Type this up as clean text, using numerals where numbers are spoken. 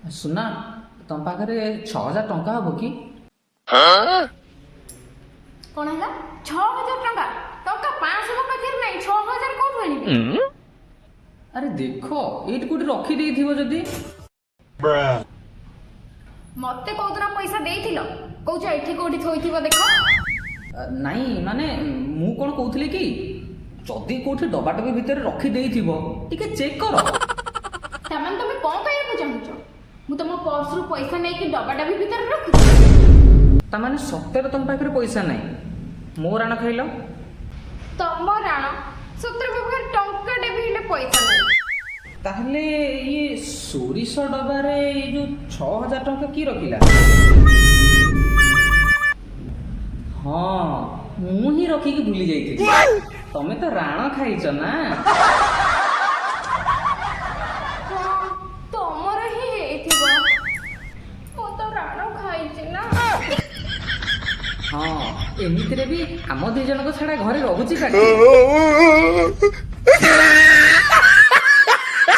ସୁନା, ତମ ପାଖରେ 6000 ଟଙ୍କା ହବ କି? କଣ ହେଲା? 6000 ଟଙ୍କା? ଟଙ୍କା 500 ମୋ ପାଖରେ ନାହିଁ, 6000 କୋଉଠୁ ଆଣିବି? ଆରେ ଦେଖ, ଏଇଠି କୋଉଠି ରଖିଦେଇଥିବ ଯଦି। ମତେ କୋଉଦିନ ପଇସା ଦେଇଥିଲ? କହୁଛ ଏଠି କୋଉଠି ଥୋଇଥିବ ଦେଖ। ନାଇଁ, ମାନେ ମୁଁ କଣ କହୁଥିଲି କି, ଯଦି କୋଉଠି ଡବାଡବି ଭିତରେ ରଖିଦେଇଥିବ, ଟିକେ ଚେକ୍ କର। ତାମାନେ ତମେ କଣ କହିବାକୁ ଚାହୁଁଛ? ମୁଁ ତମ ପର୍ସରୁ ପଇସା ନେଇକି ଡବା ଡବି ଭିତରେ ରଖୁଛି? ତାମାନେ ସତରେ ତମ ପାଖରେ ପଇସା ନାହିଁ? ମୋ ରାଣ ଖାଇଲ? ତମ ରାଣ, ସତରେ ମୋ ପାଖରେ ଟଙ୍କାଟେ ବି ହେଲେ ପଇସା ନାହିଁ। ତାହେଲେ ଇଏ ସୋରିଷ ଡବାରେ ଏଇ ଯୋଉ 6000 ଟଙ୍କା କିଏ ରଖିଲା? ହଁ, ମୁଁ ହିଁ ରଖିକି ଭୁଲି ଯାଇଥିଲି। ତମେ ତ ରାଣ ଖାଇଛ ନା? ହଁ, ତମର ହିଁ ହେଇଥିବ, ମୁଁ ତ ରାଣ ଖାଇଛି ନା। ହଁ, ଏମିତିରେ ବି ଆମ ଦି ଜଣଙ୍କ ଛଡା ଘରେ ରହୁଛି କାକି?